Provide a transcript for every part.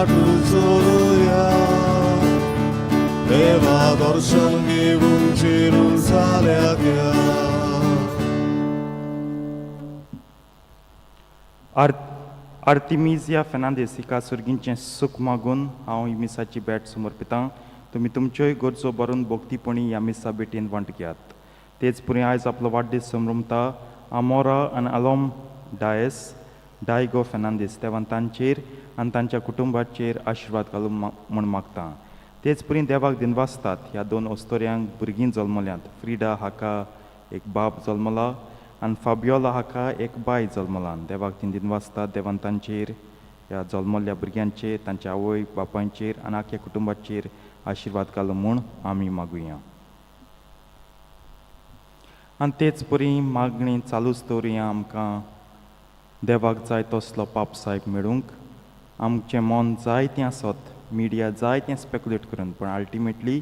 वाट चलुया देवा दर्शन घेवन जेरुजाल्याक या. आर्तिमिजिया फेर्नांदीस हिका सर्गींचें सूख मागून हांव ही मिसाची भेट समर्पितां. तुमी तुमच्योय गरजो भरून भक्तीपणी ह्या मिसा भेटीन वांट घेयात. तेच पुरी आयज आपलो वाडदीस संभ्रमता आमोरा आनी आलोम डायस डायगो फेर्नांदीस देवान तांचेर आनी तांच्या कुटुंबाचेर आशिर्वाद घालूं म्हूण मागता. तेच परी देवाक दिनवासतात ह्या दोन अस्तोऱ्यांक भुरगीं जल्मल्यांत. फ्रिडा हाका एक बाब जल्मला आनी फाबियोला हाका एक बाय जल्मला. देवाक ती दिनवासतात. देवान तांचेर ह्या जल्मल्ल्या भुरग्यांचेर तांच्या आवय बापायचेर आनी आख्या कुटुंबाचेर आशिर्वाद घालूं म्हूण आमी मागुया. आनी तेच परी मागणी चालूच दवरुया आमकां देवाक जाय तसलो पाप सायब मेळूंक. आमचें मन जाय तें आसत, मिडिया जाय तें स्पेकुलेट करून, पूण अल्टिमेटली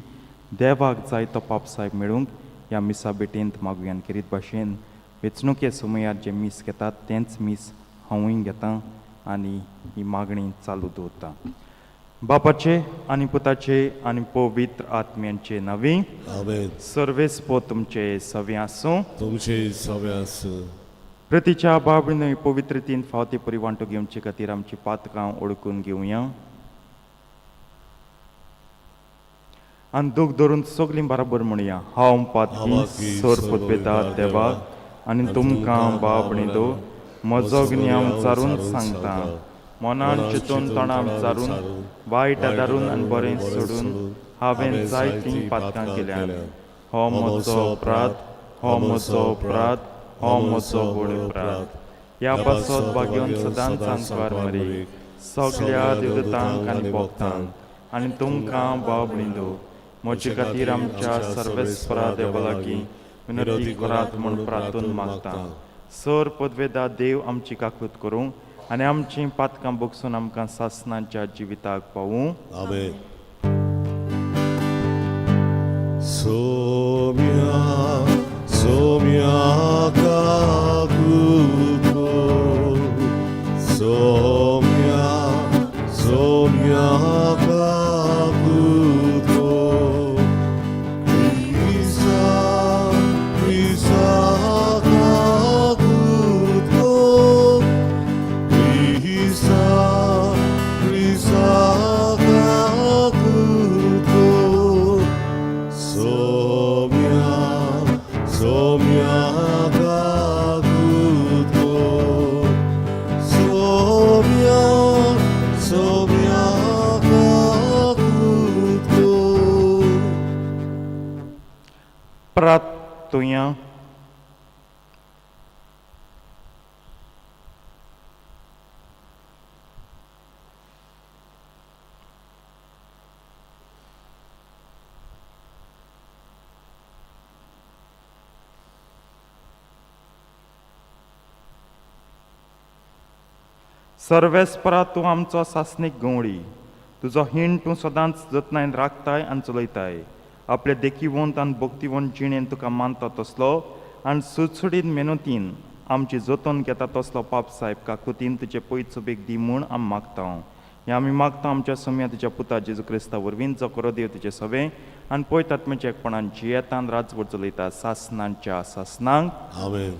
देवाक जाय तो पाप सायब मेळूंक ह्या मिसा भेटेंत मागुया. आनी खेरीत भाशेन वेंचणुके समयार जें मीस घेतात तेंच मीस हांवूय घेतां आनी ही मागणी चालू दवरता. बापाचे आनी पुताचे आनी पवित्र आत्म्यांचे नांवी. आमेन. सर्वेस्पो तुमचे सवे आसूं. तुमचे सवे आसूं. प्रतीच्या बाबीनय पवित्रतीन फावती परी वांटो घेवचे खातीर आमची पातकां ओळखून घेवया आनी दूख धरून सगलीं बराबर म्हणया. हांव पातकी सोर पुतपेता देवाक आनी तुमकां बाबणी दो म्हजो गिन्याव चारून सांगता. मनान चिंतून तोंडान चारून वायट आदारून आनी बरें सोडून हांवें जायतीं पातकां केल्यात. हो म्हजो अपराध, हो म्हजो अपराध, हो म्हजो व्हड अपराध. ह्या पासत भाग्योन सदांच सांकवार मरी सगल्या देवदूतांक आनी भक्तांक आनी तुमकां बाबणी दो म्हजे खातीर आमच्या सर्वेस्परा देवा लागीं विनंती करात म्हूण प्रार्थून मागता. सर पदवेदा देव आमची काकूत करूं आनी आमचीं पातकां बगसून आमकां सासणाच्या जिविताक पावूं. आमेन. सोम्या सोम्या काकुतो सोम्या सोम्या काकुतो क्रिसा क्रिसा काकुतो क्रिसा क्रिसा काकुतो सोम्या सोम्या काकुतो सोम्या सोम्या काकुतो. प्रार्थुया. सर्वेस्परा तूं आमचो सासणीक गंवळी, तुजो हीण तूं सदांच जतनायन राखताय आनी चलयताय. आपले देखीवंत आनी भक्तिवंत जिणेन तुका मानता तसलो आनी सुडसुडीत मेहनतीन आमची जतन घेता तसलो पाप सायब काकुतीन तुजे पयचो बेग दी म्हूण आमी मागता. हें आमी मागता आमच्या सोम्या तुज्या पुता जेजू क्रिस्ता वरवीं, जो करो देव तुजें सवें आनी पयत आत्म्याच्या एकपणान जियेतान राजवट चलयता सासणांच्या सासणांक. आमेन.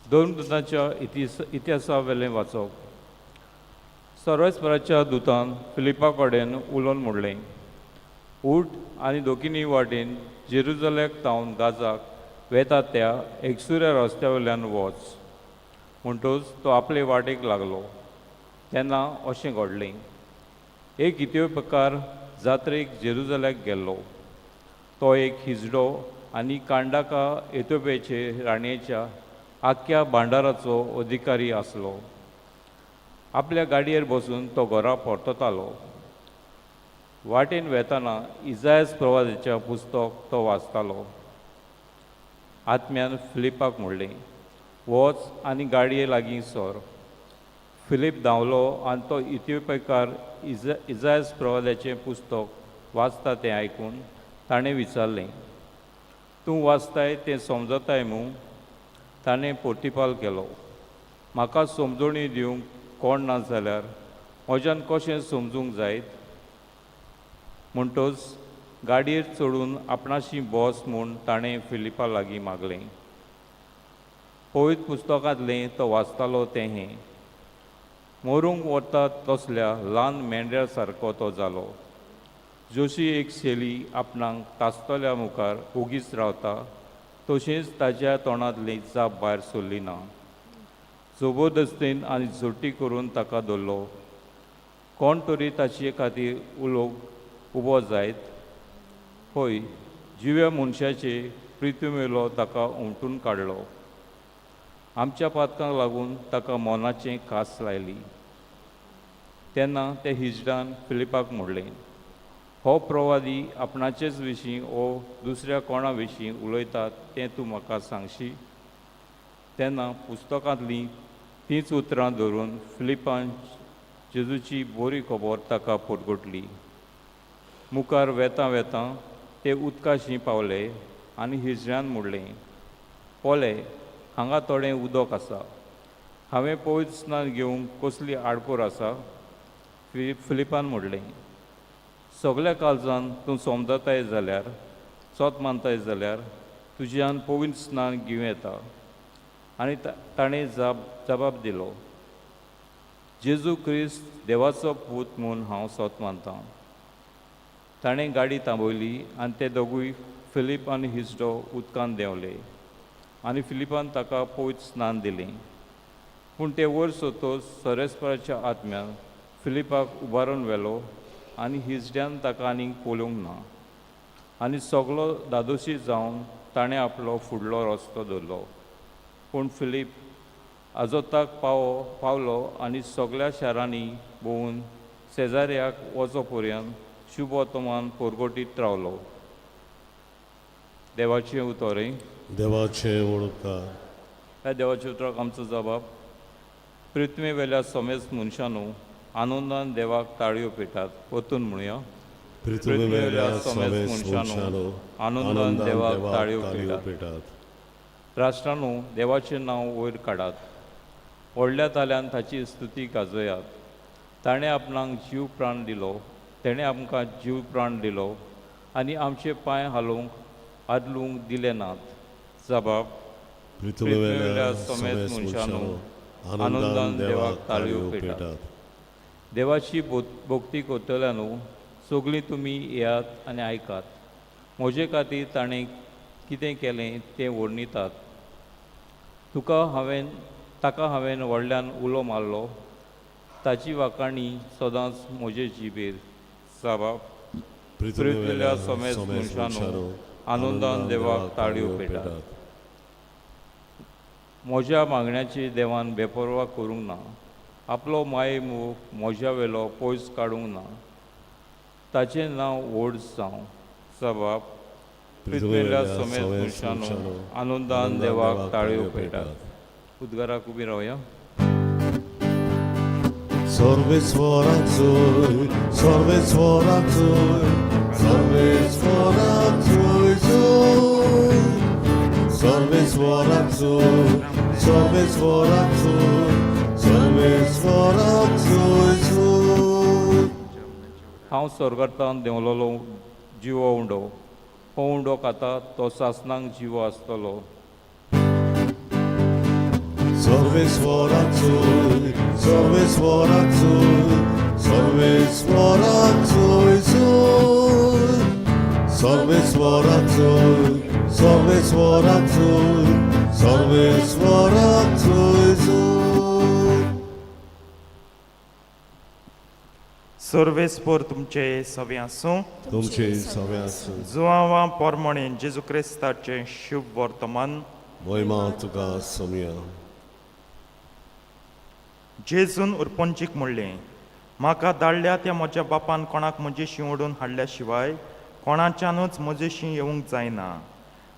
दोन दुतांच्या इतिहासावेलें वाचप. सर्वेस्पराच्या दुतान फिलिपा कडेन उलोवन म्हणलें, उठ आनी दोकिनी वाटेन जेरुजलेक तावन गाजाक वेता त्या एकसुऱ्या रस्त्या वयल्यान वच. म्हणटूच तो आपले वाटेक लागलो. तेन्ना अशें घडलें, एक इथिओपियाकार जात्रेक जेरुजलेक गेल्लो. तो एक हिजडो आनी कांडाका एथोपियाचे राणयेच्या आख्ख्या भांडाराचो अधिकारी आसलो. आपल्या गाडयेर बसून तो घरा परततालो. वाटेन वेताना इजायस प्रवादाचें पुस्तक तो वाचतालो. आत्म्यान फिलिपाक म्हणलें, वच आनी गाडये लागीं सर. फिलीप धांवलो आनी तो इथिओपियाकार इजायस प्रवादाचें पुस्तक वाचता तें आयकून ताणें विचारलें, तूं वाचताय तें समजताय मूं? ताणें पोर्तिपाल केलो, म्हाका समजोणी दिवंक कोण ना जाल्यार म्हज्यान कशें समजूंक जायत? म्हणटच गाडयेर चडून आपणाशी बस म्हूण ताणें फिलिपा लागीं मागलें. पवित्र पुस्तकांतलें तो वाचतालो तें हें, मरूंक वता तसल्या ल्हान मेंढ्या सारको तो जालो. जशी एक शेली आपणाक तासतल्या मुखार ओगीच रावता तशेंच ताज्या तोंडांतली जाप भायर सरली ना. जबरदस्तीन आनी झोटी करून ताका धरलो. कोण तरी ताचे खातीर उलोवंक उबो जायत? हय, जिव्या मनशाचे प्रितुमेलो ताका उमटून काडलो. आमच्या पातकांक लागून ताका मनाचें कास लायली. तेन्ना ते हिजडान फिलिपाक म्हणलें, हो प्रवादी आपणाचेच विशीं ओ दुसऱ्या कोणा विशीं उलयता तें तूं म्हाका सांगशी? तेन्ना पुस्तकांतलीं तींच उतरां धरून फिलिपान जेजूची बरी खबर ताका परगटली. मुखार वेतां वेतां ते उदकाशी पावले आनी हिजड्यान म्हणलें, पोले हांगा थोडें उदक आसा, हांवें पवित्र स्नान घेवंक कसली आडकोर आसा? फिलिपान म्हणलें, सगल्या काळजान तूं समजताय जाल्यार, सोत मानताय जाल्यार तुज्यान पवित्र स्नान घेवं येता. आनी ताणें जबाब दिलो, जेजू क्रिस्त देवाचो पूत म्हूण हांव सोत मानतां. ताणें गाडी थांबयली आनी ते दोगूय फिलीप आनी हिजडो उदकांत देंवले आनी फिलिपान ताका पवित्र स्नान दिलें. पूण ते वयर सोतोच सरेस्पराच्या आत्म्यान फिलिपाक उबारून व्हेलो आनी हिजड्यान ताका आनीक पळोवंक ना. आनी सगलो धादोशी जावन ताणें आपलो फुडलो रस्तो धरलो. पूण फिलीप आजोताक पावलो आनी सगल्या शारांनी भोंवून शेजाऱ्याक वचो पर्यंत शुभ वर्तमान परगटीत रावलो. देवाचें उतर. देवाचें उपकार. ह्या देवाच्या उतराक आमचो जबाब. पृथ्वी वेल्या समेस्त मनशानू आनंदान देवाक ताळयो पेटात. वतून म्हणुया. पृथ्वीवेल्या समेस्त मनशांनो आनंदान देवाक ताळयो पेटात. पेटात. राष्ट्रांनो देवाचें नांव वयर काडात, व्हडल्या ताल्यान ताची स्तुती गाजयात. ताणें आपणाक जीव प्राण दिलो, तेणें आमकां जीव प्राण दिलो आनी आमचे पांय हालोवंक आदलूंक दिले नात. जबाब. पृथ्वीवेल्या समेस्त मनशांनो आनंदान देवाक ताळयो पेटात. देवाची भक्ती करतल्यानू सगळीं तुमी येयात आनी आयकात. म्हजे खातीर ताणें कितें केलें तें वर्णितात. तुका हांवें ताका हांवें व्हडल्यान उलो मारलो, ताची वाकाणी सदांच म्हजे जिबेर. जबाब. पृथ्वीवेल्या समेस्त मनशांनो आनंदान देवाक ताळयो पेटात. म्हज्या मागण्याची देवान बेपर्वा करूंक ना, आपलो माये मोग म्हज्या वेलो पयस काडूंक ना. ताचें नांव व्हड जावं. जबाब. पृथ्वीवेल्या समेस्त समेस्त मनशांनो मनशांनो आनंदान देवाक ताळयो पेटात. उद्गाराक उबी रावया. सर्वेस्वराचोय सर्वेस्वराचोय सर्वेस्वराचोय जोय सर्वेस्वराचोय सर्वेस्वराचोय सर्वेस्वराचोय जोय. हांव स्वर्गांतल्यान देंवलोलो जिवो उंडो, हो उंडो खाता तो सासनाक जिवो आसतलो. सर्वेस्वराचोय सर्वेस्वराचोय सर्वेस्वराचोय जोय सर्वेस्वराचोय सर्वेस्वराचोय सर्वेस्वराचोय जोय. सर्वेस्पर तुमचे सवे आसूं. तुमचे सवे आसूं. जुआंवा पोरमणे जेजू क्रिस्ताचें शुभ वर्तमान. मोहिमा तुका सोमया. जेजून उरपंचीक म्हणलें, म्हाका धाडल्या त्या म्हज्या बापान कोणाक म्हजेशी ओडून हाडल्या शिवाय कोणाच्यानूच म्हजेशी येवंक जायना.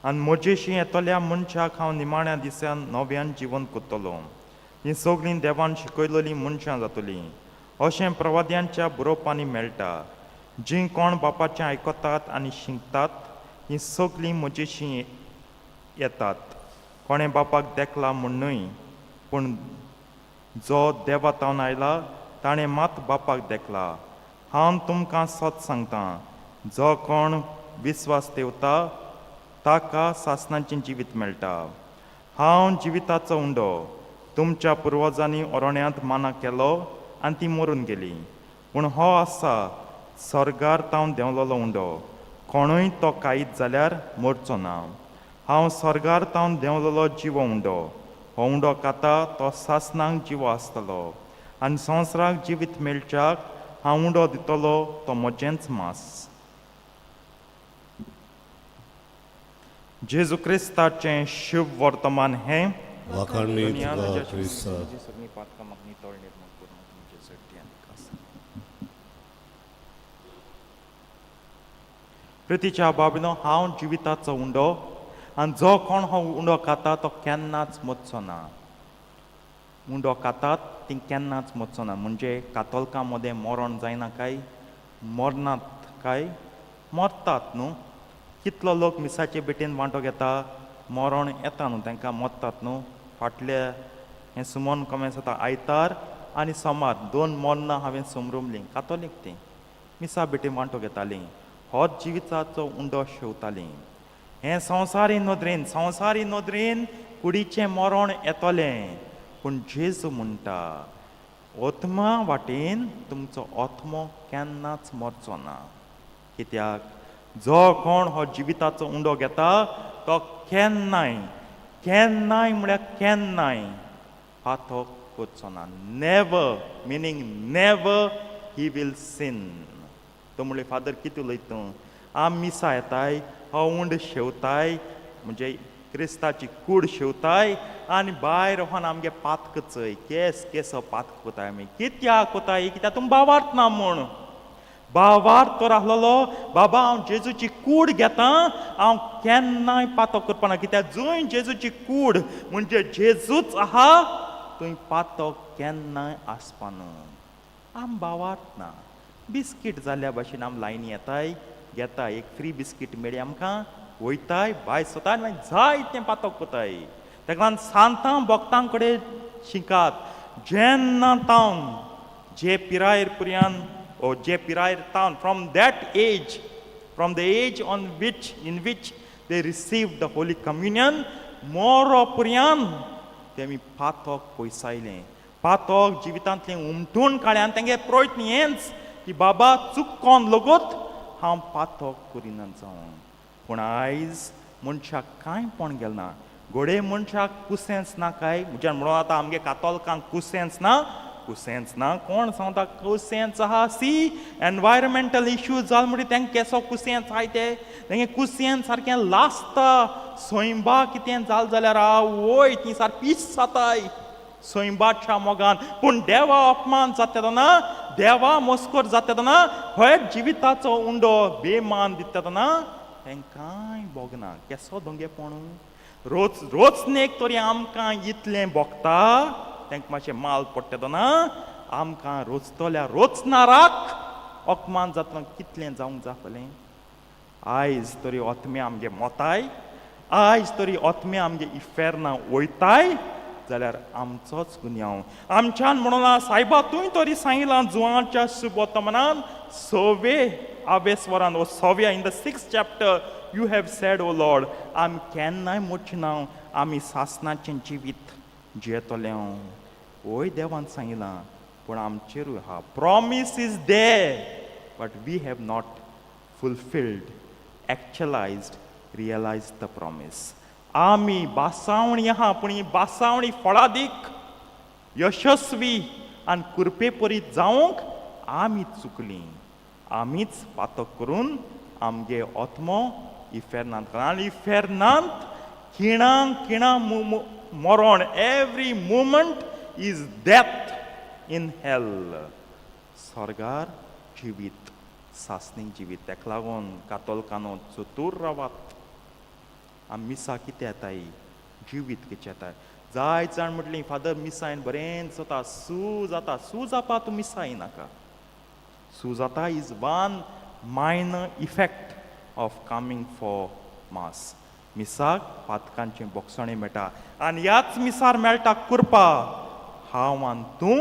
आनी म्हजेशी येतल्या मनशाक हांव निमाण्या दिसान नव्यान जिवन करतलो. हीं सगळीं देवान शिकयलेलीं मनशां जातलीं अशें प्रवाद्यांच्या बरोवपांनी मेळटा. जीं कोण बापाचें आयकतात आनी शिंकतात हीं सगलीं म्हजेशीं येतात. कोणें बापाक देखला म्हूण न्हय, पूण जो देवा तावन आयला ताणें मात बापाक देखला. हांव तुमकां सत सांगतां, जो कोण विस्वास ठेवता ताका सासणाचें जिवीत मेळटा. हांव जिविताचो उंडो. तुमच्या पुर्वजांनी ओरण्यांत माना केलो आनी ती मरून गेली. पूण हो आसा सर्गार तावन देंवलोलो उंडो. कोणूय तो कायत जाल्यार मरचो ना. हांव सर्गार तावन देंवलोलो जिवो उंडो. हो उंडो खाता तो सासणाक जिवो आसतलो आनी संवसाराक जिवीत मेळच्याक हांव उंडो दितलो तो म्हजेंच मास. जेजू क्रिस्ताचें शुभ वर्तमान हें. वाखाणणी दुनिया तुका तुज्या क्रिस्ता. तुजी सगळीं पातकां म्हाका नितळ निर्मूल करून तुमचे सट्टी आनी खास. प्रितीच्या बाबीनो, हांव जिविताचो उंडो आनी जो कोण हो उंडो खाता तो केन्नाच मरचो ना. उंडो खातात ती केन्नाच मरचो ना. म्हणजे कातोलकां मदें मरण जायना काय? मरनात काय? मरतात न्हू. कितलो लोक मिसाचे भेटेन वांटो घेता, मरण येता न्हू तांकां, मरतात न्हू. फाटल्या हें सुमन कमेंस जाता आयतार आनी सोमार दोन मरणां हांवें समरमलीं. कातोलीक तीं मिसा भेटेन वांटो घेतालीं, होच जिविताचो उंडो शेवतालीं. हें संवसारी नदरेन, संवसारी नदरेन कुडीचें मरण येतलें, पूण जेजू म्हणटा ओत्मा वाटेन तुमचो आत्मो केन्नाच मरचो ना. कित्याक जो कोण हो जिविताचो उंडो घेता तो केन्नाय, केन्नाय म्हळ्यार केन्नाय पातक करचो ना. Never meaning never he will sin. तो म्हणलें, फादर कितें उलयता तूं? आम मिसा येताय, हो उंड शेवताय, म्हणजे क्रिस्ताची कूड शेवताय आनी भायर वचोन आमगे पातक चय, केस केसो पातक कोताय आमी. कित्याक कोताय? कित्याक तूं बावार्थ ना म्हूण. बावार्थ तर आसलेलो, बाबा हांव जेजूची कूड घेतां, हांव केन्नाय पातक करपाना. कित्याक जंय जेजूची कूड म्हणजे जेजूच आहा थंय पातक केन्नाय आसपा न्हू. आम बावार्थ ना. बिस्कीट जाल्ल्या भाशेन आम लायनी येताय, घेताय, एक फ्री बिस्कीट मेळ्ळी आमकां, वयताय भायर सोताय आनी मागीर जाय तें पातक कोताय. ताका लागून सांतां भक्तां कडेन शिकात. जेन्ना तावन जे पिरायेर पुर्यान ओ जे पिरायेर तावन, from that age, from the age on which in which they receive the holy communion, मोरो पुर्यान तेमी पातक पयसायलें, पातक जिवितांतलें उमटून काडलें. आनी तेंगे प्रयत्न हेंच की बाबा चुकोन लगत हांव पातक करिना जावं. पूण आयज मनशाक कांय पण गेल ना. घोडे मनशाक कुसेंच ना काय? म्हज्यान म्हणून आतां आमगे कातोलकांक कुसेंच ना, कुसेंच ना. कोण सांगता कुसेंच आहा? सी, एनवायरमेंटल इश्यू जाल म्हणटी तेंका केसो कुसेंच आहाय ते. तेंगे कुसेंच सारकें लासता. सैंबा कितें जाल जाल्यार आवय ती सारकी पीस जाताय सैंबाच्या मोगान. पूण देवा अपमान जाता तेन्ना, देवा मस्कर जाता तेन्ना, हय जिविताचो उंडो बेमान दिता तेन्ना तेंकां कांय भोगना. केसो दोंगेपण! रोज रोजनेक तरी आमकां इतलें भोगता, तांकां मातशें माल पडटा तेन्ना. आमकां रोजतल्या रोचनाराक अपमान जातना कितलें जावंक जातलें? आयज तरी ओतमे आमगे मोताय, आयज तरी ओतमे आमगे इफेर्ना वयताय जाल्यार आमचोच गुन्यांव. आमच्यान म्हणून सायबा तूंय तरी सांगिलां जुवाच्या सुबोतमनान सवे आवेस्वरान ओ सव्या, in the six chapter you have said, O Lord, आमी केन्नाय मोडचे ना, आमी सासणाचें जिवीत जियेतले. वय देवान सांगिलां, पूण आमचेरूय आहा. Promise is there, but we have not fulfilled, actualized, realized the promise. आमी बासावणी आहा, पूण ही बासावणी फळादीक, यशस्वी आनी कृपेपरीत जावंक आमी चुकलीं. आमीच पातक करून आमगे आत्मो इफेर्नांत. आनी इफेर्नांत खिणां खिणां मरण. Every moment is death in hell. स्वर्गार जिवीत, सासणीक जिवीत. ताका लागून कातोलकानो चतूर रावात. आमी मिसा कितें येताय, जिवीत कितें येताय. जायत जाण म्हटलीं, फादर मिसायन बरें जाता, सू जाता. सू जावपा तूं मिसा येनाका. सू जाता is one Minor effect of coming for mass. मिसाक पातकांचें बोगसणें मेळटा आनी ह्याच मिसार मेळटा कुरपा. हांव आनी तूं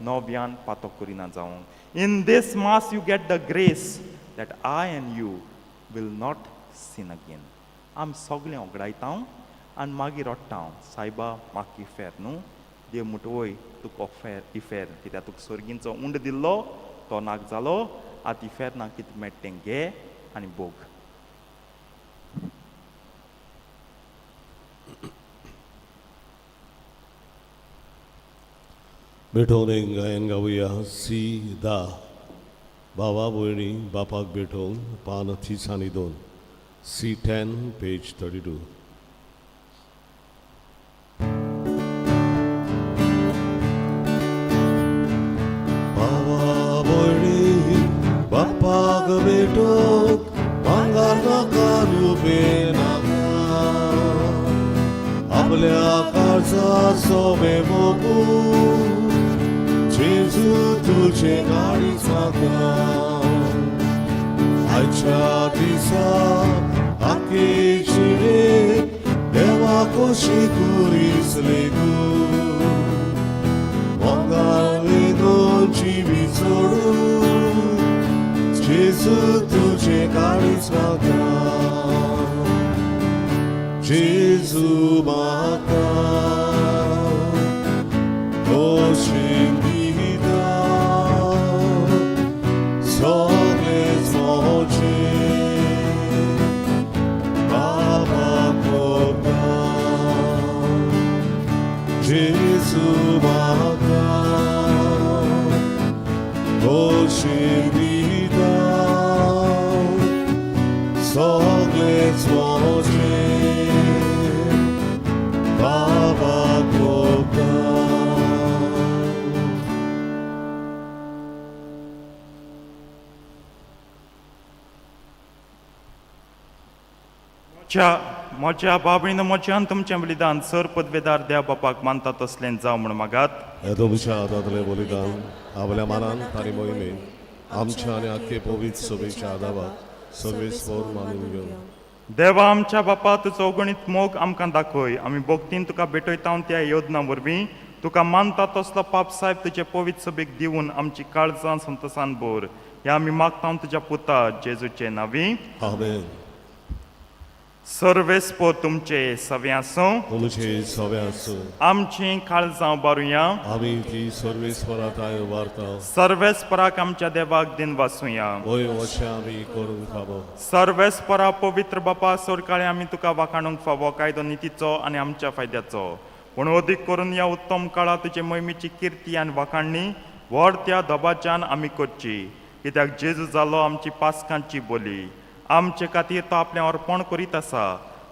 नव्यान पातक करिना जावंक. In this mass you get the grace that I and you will not sin again. आमी सगळें ओगडायता आनी मागीर रडटा, सायबा म्हाका इफेर न्हू. देव म्हणटा, वय, तुका फेर इफेर, कित्याक तुका सर्गींचो उंड दिल्लो तो नाक जालो. आतां इफेर ना कितें मेळटा तें घे आनी भोग. भेटोवन गायन गावया सी धा, भावा भयणी बापाक भेटोवन, पान 32, C10, page 32. भावा भयणी बापाक भेटोवंक भांगर नाका, रुपें नाका, आपल्या काळजार सोबे मोगून जेजू तुझे गाडीच म्हाका. आयच्या दिसा आख्खे जिणेक देवा कशी कुरीस लेगून मोगान लेगून जिवीत सोडून जेजू तुझे गाडीच म्हाका. जेजू म्हाका खोशी दिता, सगळेच म्हजें बाबा करता. जेजू म्हाका खोशी दिता, सगळेच म्हजें बाबा करता. म्हज्या म्हज्या बाबणीन म्हज्यान तुमचें बलिदान सर पदवेदार देव बापाक मानता तसलें जावं म्हूण मागात. हे तुमच्या हातांतलें बलिदान आपल्या मानान तारी मोहिमेन आमच्या आनी आख्खे पवित्र सभेच्या आदाबाक सर्वेस्पर मानून घेवन. देवा आमच्या बापा, तुजो अगणीत मोग आमकां दाखय. आमी भक्तीन तुका भेटयता त्या योजना वरवीं तुका मानता तसलो पाप साहेब तुजे पवित्र सभेक दिवन आमची काळजां संतोसान भर. हे आमी मागता तुज्या पुता जेजूचे नांवी. आमेन. सर्वेस्पर तुमचे सवे आसूं. तुमचे सवे आसूं. आमची काळजां बारुया. आमी ती सर्वेस्परा थांय वारता. सर्वेस्पराक आमच्या देवाक दिन वासुया. वय, अशें आमी करूंक फावो. सर्वेस्परा पवित्र बापा, सोरकाळे आमी तुका वाखाणूंक फावो, कायदो नितीचो आनी आमच्या फायद्याचो. पूण अदीक करून ह्या उत्तम काळा तुजे मोहिमेची किर्ती आनी वाखाणणी व्हड त्या दबाच्यान आमी करची, कित्याक जेजू जालो आमची पासकांची बोली. आमचे खातीर तो आपलें अर्पण करीत आसा.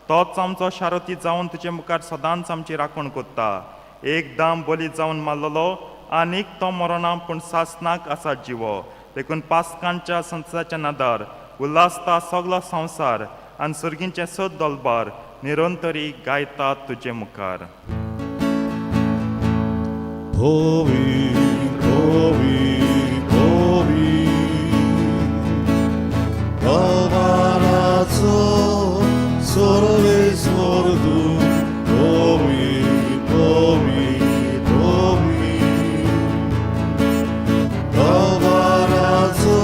तोच आमचो शारती जावन तुजे मुखार सदांच आमची राखण करता. एकदाम बली जावन मारलेलो आनीक तो मरना, पूण सासनाक आसा जिवो. देखून पासकांच्या संसाच्या नादार उल्हासता सगलो संवसार आनी सर्गींचें सद दलबार निरंतरी गायता तुजे मुखार. पवित्र, पवित्र, पवित्र, दलबाराचो सर्वेस्पर तूं, पवित्र, पवित्र, पवित्र, दलबाराचो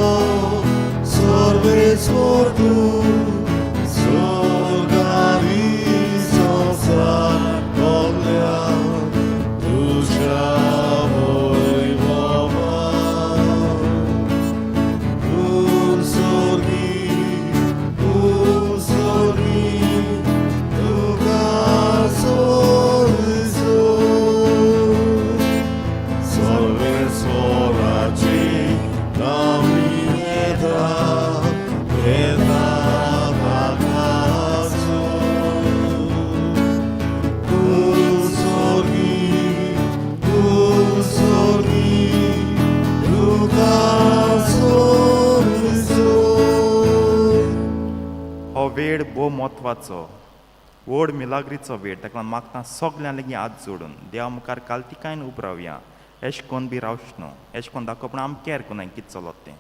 सर्वेस्पर तूं, स्वर्ग आनी संवसार भरल्या तुज्या वैभवान. तूं स्वर्गी, तूं स्वर्गी, तुका सोयसो, सर्वेस्पराचे नामी येता, येता ताकाचो. तूं स्वर्गी, तूं स्वर्गी, तुका सोयसो. हो वेळ भोव म्हत्वाचो, व्हड मिलाग्रीचो वेळ. ताका लागून मागता सगल्यां लागीं हात जोडून देवा मुखार कालतिकायन उब रावया. एश कोन बी रावच न्हू, एश कोन दाखोवप, पूण आमी कॅर कोनाय कितें चलत तें.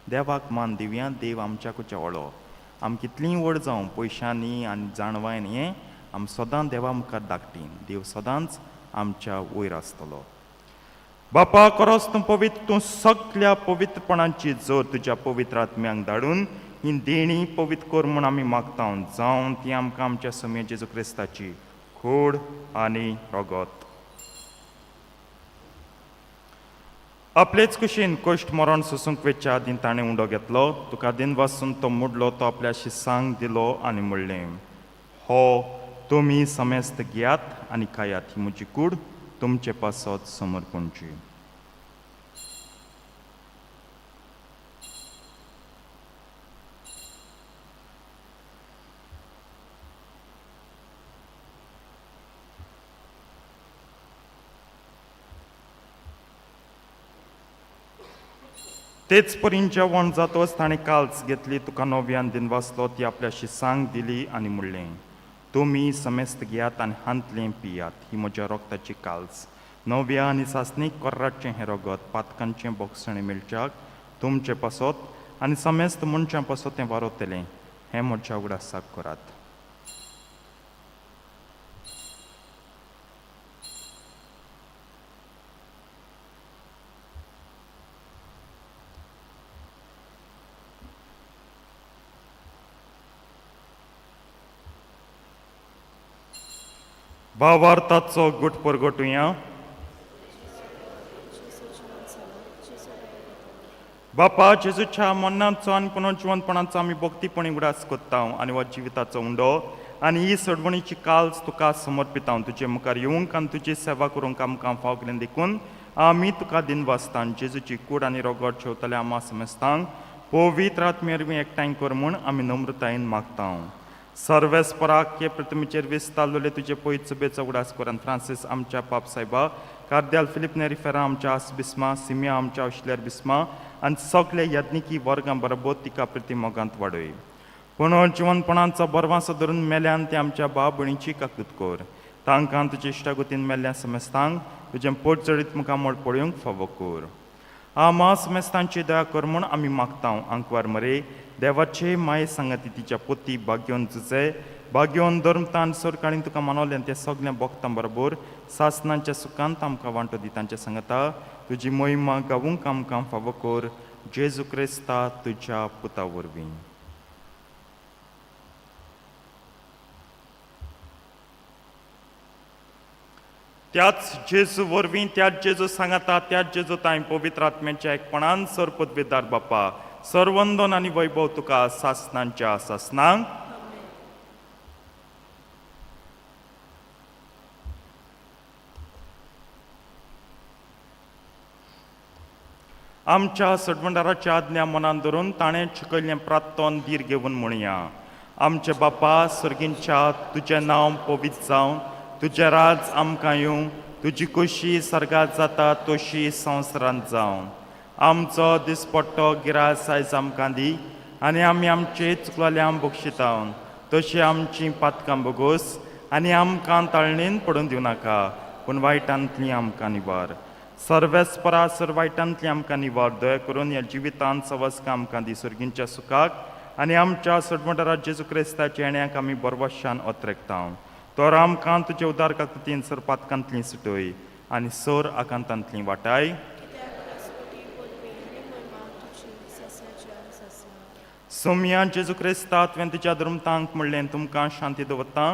देवाक मान दिवया, देव आमच्याकूच जेवळो. आम कितलीं व्हड जावं पयशांनी आनी जाणवायन हें आम सदां देवा मुखार धाकटीन, देव सदांच आमच्या वयर आसतलो. बापा खरोच तूं पवित्र, तूं सगल्या पवित्रपणाची जोर तुज्या पवित्र आत्म्यांक धाडून ही देणी पवित्र कर म्हूण आमी मागता, जावन ती आमकां आमच्या सोम्या जेजू क्रिस्ताची खोड आनी रगत. आपलेच कुशीन कश्ट मरण सोसूंक वेच्या आदीं ताणें उंडो घेतलो, तुका दिनवासून तो मोडलो, तो आपल्या शिसांक दिलो आनी म्हणलें, हो तुमी समेस्त घेयात आनी खायात, ही म्हजी कूड तुमचे पासत समर्पणची. तेच परीन जेवण जातच ताणें काल्स घेतली, तुका नव्यान दिनवासलो, ती आपल्या शिसांक दिली आनी म्हणलें, तुमी समेस्त घेयात आनी हांतलें पियात, ही म्हज्या रगताची काल्स, नव्या आनी सासणीक कोर्राचें हें रगत पातकांचें बोगसणें मेळच्याक तुमचे पासत आनी समेस्त मनशां पासत तें वारवतलें, हें म्हज्या उगडासाक करात. भावार्थाचो गुट परगटुया. बापा जेजूच्या मरणाचो आनी पुनर्जिवनपणाचो आमी भक्तीपणी उगडास करता आनी हो जिविताचो उंडो आनी ही सोडवणीची काल्स तुका समर्पिता, तुजे मुखार येवंक आनी तुजी सेवा करूंक आमकां फाव केलें देखून आमी तुका दिनवासता. जेजूची कूड आनी रगत जेवतले आमा समेस्तांक पवित्र आत्म्या वरवीं एकठांय कर म्हूण आमी नम्रतायेन मागता. सर्वेस्पराक हे प्रतिमेचेर विस्तारलेले तुजे पयत सभेचो उगडास कर फ्रांसीस आमच्या पाप सायबा, कार्द्याल फिलीप नेरी फेरा आमच्या आस बिस्मा, सिमिया आमच्या ऑशिल्यार बिस्मा आनी सगळे याज्ञिकी वर्गां बरोबर तिका प्रतिमोगांत वाडय. पूण जिवनपणाचो बरवासो धरून मेल्यान ते आमच्या भाव भयणीची काकूत कर, तांकां तुजे इश्टागतीन मेल्ल्या समेस्तांक तुजें पोट चडीत मुखामळ पळोवंक फावो कर. आमा समेस्तांची दया कर म्हूण आमी मागता. आंकवार मरे देवाचे माये सांगाती तिच्या पोती भाग्योन जुजे भाग्योन धर्मतान सरकाळीन तुका मानवलें तें सगळें भोगतां बरोबर सासनांच्या सुखांत आमकां वांटो दी. तांच्या सांगता तुजी मोहिमा गावूंक आमकां फावो कर, जेजू क्रिस्ता तुज्या पुता वरवीं. त्याच जेजू वरवीं, त्याच जेजू सांगाता, त्याच जेजू तांय पवित्र आत्म्याच्या एकपणान सरपदवेदार बापा सर्वंदन आनी वैभव तुका सासनांच्या सासनांक. आमच्या सडवंडाराच्या आज्ञा मनान धरून ताणें शिकयल्लें प्रार्थन धीर घेवन म्हणया. आमचे बापा सर्गींच्या, तुजें नांव पवित्र जावं, तुजें राज आमकां येवं, तुजी खोशी सर्गात जाता तशी संवसारांत जावं. आमचो दिसपट्टो गिरास आयज आमकां दी आनी आमी आमचे चुकलेल्यांक बक्षिता तशी आमची पातकां बोगोस आनी आमकां ताळणेन पडून दिवं नाका, पूण वायटांतली आमकां निवार. सर्वेस्परा सर वायटांतली आमकां निवार. दया करून ह्या जिवितांत सवस्कां आमकां दी सर्गींच्या सुखाक आनी आमच्या सडमटारा जेजू क्रिस्ताच्या येण्याक आमी बरवशान अत्रेकता. तर आमकां तुजे उदार काकुतीन सर पातकांतली सुटय आनी सर आकांतांतली वाटाय. सोमया जेजू क्रिस्ता तुवें तुज्या धर्मतांक म्हणलें, तुमकां शांती दवरता,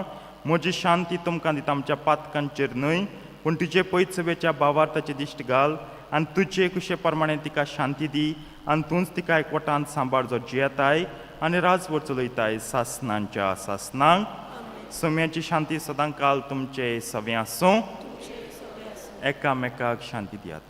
म्हजी शांती तुमकां दिता, आमच्या पातकांचेर न्हय पूण तुजे पयत सभेच्या भावार्थाची दिश्ट घाल आनी तुजे कुशे प्रमाणे तिका शांती दी आनी तूंच तिका एकवटान सांबाळ जो जियेताय आनी राजवट चलयताय सासनांच्या सासनांक. सोम्याची शांती सदां काल तुमचे सवें आसूं. एकामेकाक शांती दियात.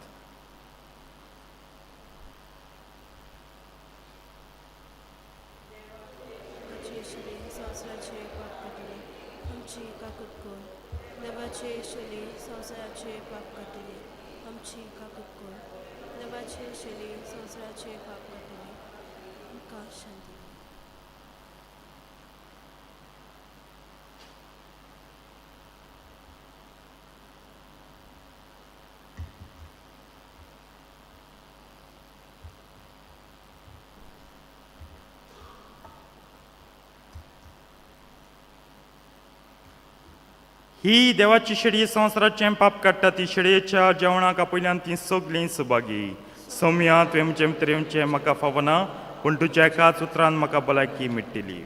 ही देवाची शेळी संवसाराचें पाप काडटा ती शेळयेच्या जेवणाक आपयल्यान ती सगलीं सुभागी. सोम्या, तुवें म्हजें भितर येवचें म्हाका फावना, पूण तुज्या एकाच उतरान म्हाका भलायकी मेळटली.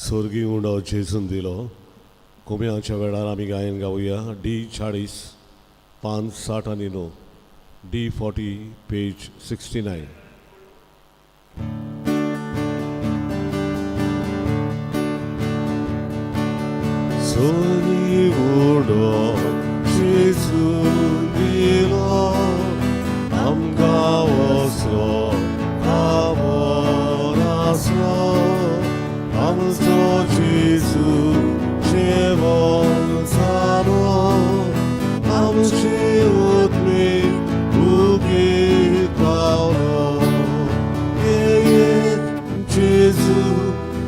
स्वर्गीय उंडो जेजून दिलो. कोम्याच्या वेळार आमी गायन गावया डी 40 पान 60 आनी 9, डी 40 पेज 69. स्वर्गीय उंडो जेजून दिलो आमकां वसो खबर आसलो, आमचो जेजू जेवण जालो, आमचे उतमेक भुकेक पावलो. ये जेजू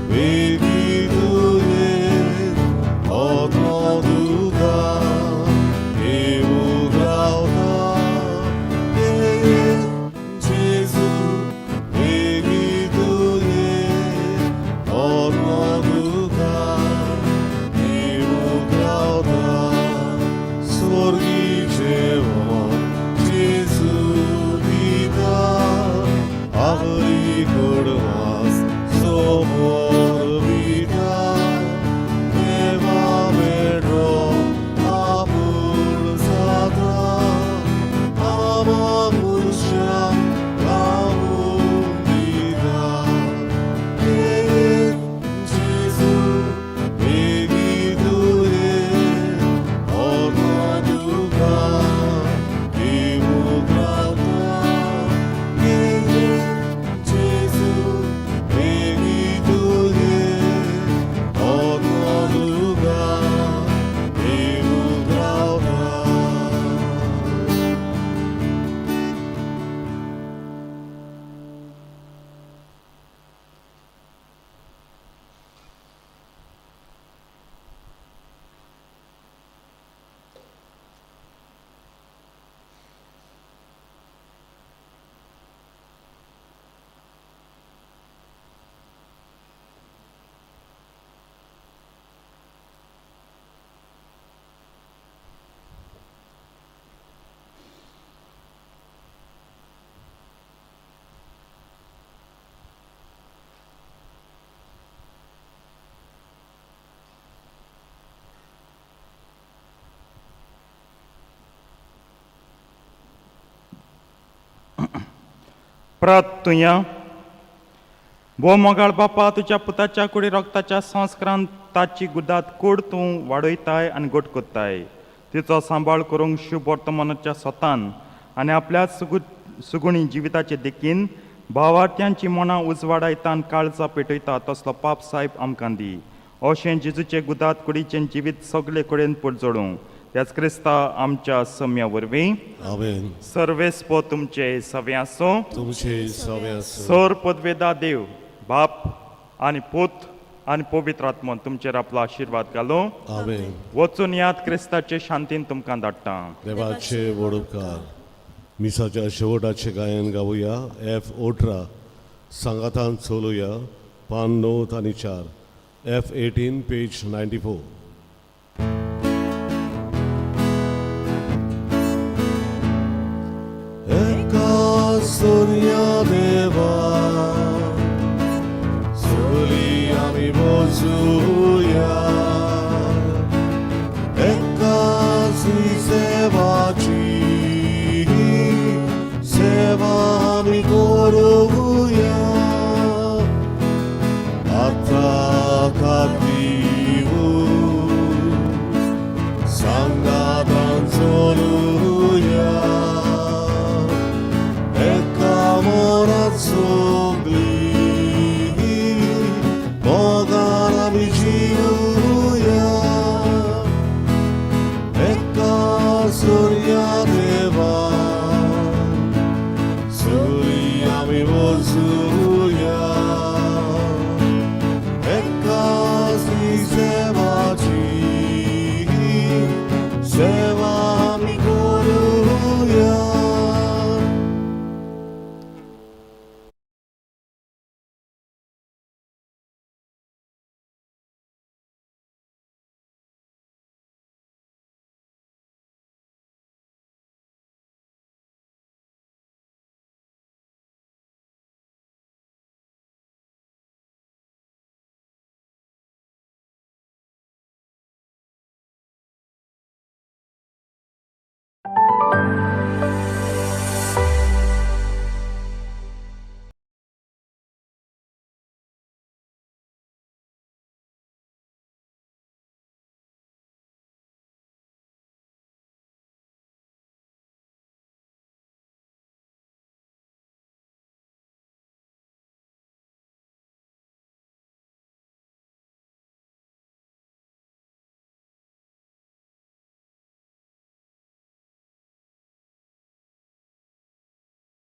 बेगीन ये, आत्मो तुका येवूंक रावता. ये जेजू बेगीन ये, आत्मो तुका येवूंक रावता. स्वर्गी जेवण जेजू दिता, आपली कुडवास समोर विता, देवा मेळो आपूण जाता, आमा मनशाक गावून दिता. ये जेजू बेगीन ये, आत्मो तुका येवूंक रावता. ये जेजू बेगीन ये, आत्मो तुका येवूंक रावता. प्रार्थुया. भो मोगाळ बापा, तुज्या पुताच्या कुडी रक्ताच्या संस्कारान ताची गुदात कूड तूं वाडयताय आनी गोट कोत्ताय. तिचो सांबाळ करूंक शुभ वर्तमानाच्या स्वतान आनी आपल्या सुगुणी जिविताचे देखीन भावार्थ्यांची मनां उजवाडायता आनी काळजां पेटयता तसलो पाप सायब आमकां दी. अशें जेजूचे गुदात कुडीचें जिवीत सगळे कडेन पुरजोडूं त्याच क्रिस्ता आमच्या सम्या वरवीं. आमेन. सर्वेस्पो तुमचे सवे आसूं. तुमचे सवे आसूं. सर पदवेदा देव बाप आनी पूत आनी पवित्र आत्मो तुमचेर आपलो आशिर्वाद घालूं. आमेन. वचून याद क्रिस्ताचे शांतीन तुमकां धाडटा. देवाचे व्हड उपकार. मिसाच्या शेवटाचे गायन गावया एफ 18, सांगातान चलुया, पान 9 आनी 4, एफ 18 पेज 94. एका सोन्या देवा सगळी आमी मोजुया, एकाच सेवाची सेवा आमी करुया, आतां खातीर सांगातान चलुया. वचुया एकाच सेवाची सेवा आमी करुया.